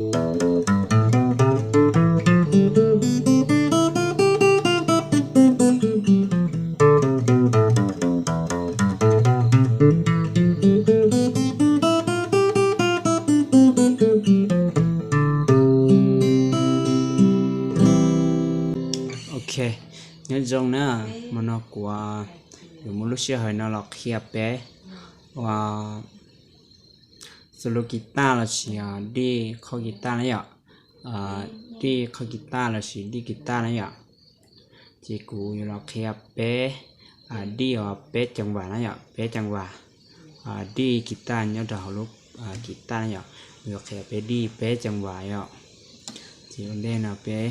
Ok, nyob zoo na, hmo no kuv yuav muab lub sij hawm no los qhia peb ua xu lub kis tas los sis dij qhov kis tas na yom, dij qhov kis tas los sis dij kis tas na yom. Ces kuv yuav los qhia peb dij uas peb ceev vam na yom, peb ceev vam, dij kis tas nyob rau hauv lub kis tas na yom. Kuv yuav qhia peb dij peb ceev vam yom. Ces ua ntej no peb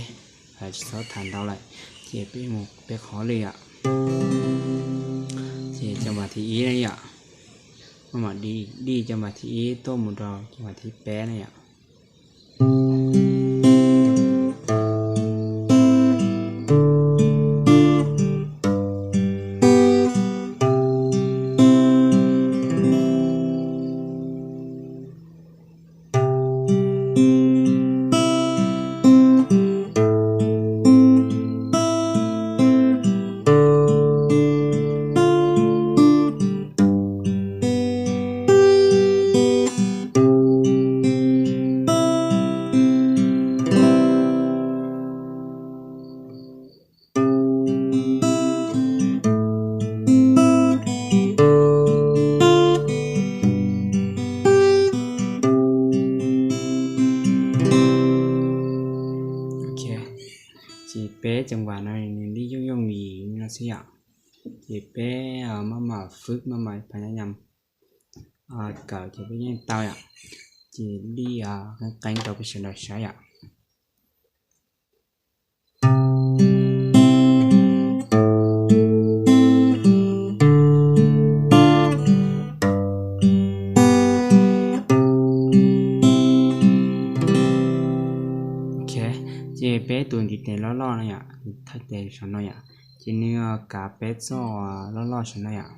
tsis txhob tham ntau lawm, ces peb mus peb qhov li yom. Ces ceev vam thib ib na yom, maj mam dij ceev vam thib ib tuaj mus rau ceev vam thib peb na yom. Ces peb ceev vam no nws dij yooj yooj yim li no xwb yom. Ces peb maj mam fwb maj mam pha nyob yom, kawm ces peb yeej tau yom. Ces dij qeeb qeeb rau peb sawv daws saib yom. Ces peb tus ntiv tes loj loj no yom, thawj tes saum no yom, ces nws kav peb txoj loj loj saum no yom.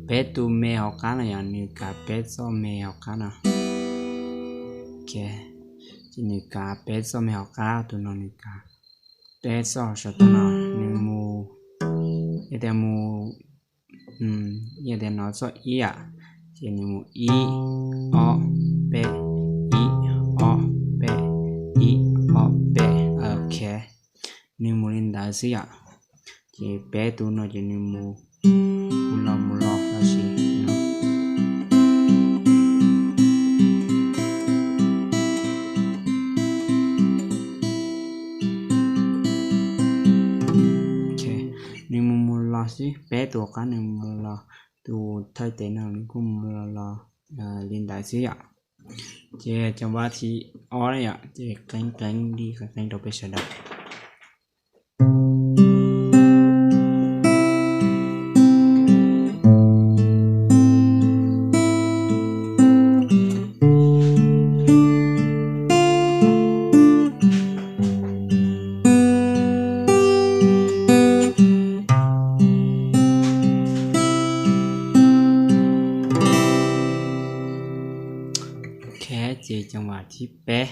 Peb tus me hauv qab no yom, nws kav peb txoj me hauv qab no. Ces nws kav peb txoj me hauv qab, tus no nws kav peb txoj saum toj no, nws mus, yog tias mus, yog tias no txoj ib yom, ces nws mus ib, ob, peb, ib, ob, peb, ib, ob, peb, ok. Nws mus li ntawd xwb yom. Ces peb tus no ces nws mus, mus los mus los los sis no. Nws mus mus los xwb, peb tus qab nws mus los, tus thawj tes no nws kuj mus los los li ntawd xwb yom. Ces ceev vam thib ob na yom, ces qeeb qeeb dij qeeb qeeb rau peb sawv daws. Ok, ces ceev vam thib peb.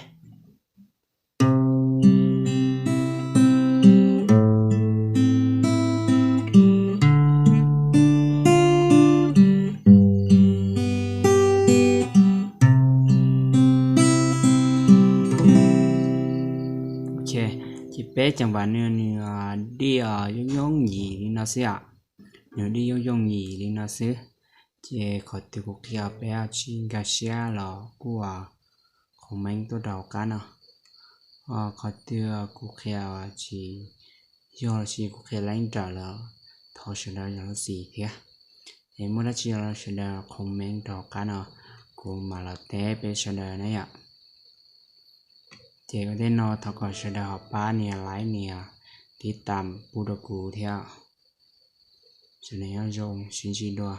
Ok, ces peb ceev vam nws, nws dij yooj yooj yim li no xwb yom. Nws dij yooj yooj yim li no xwb. Ces qhov twg kuv qhia peb tsis nkag siab los kuj comment tuaj rau hauv qab no. Qhov twg kuv qhia tsis yog los sis kuv qhia leej raws los thov sawv daws zam lub txim thiab. Es muaj dab tsi los sawv daws comment rau hauv qab no, kuv mam los teb peb sawv daws na yom. Ces ua ntej no thov kom sawv daws ho pab nias like nias tib tam pub rau kuv thiab. Sawv daws nyob zoo, sib ntsib dua.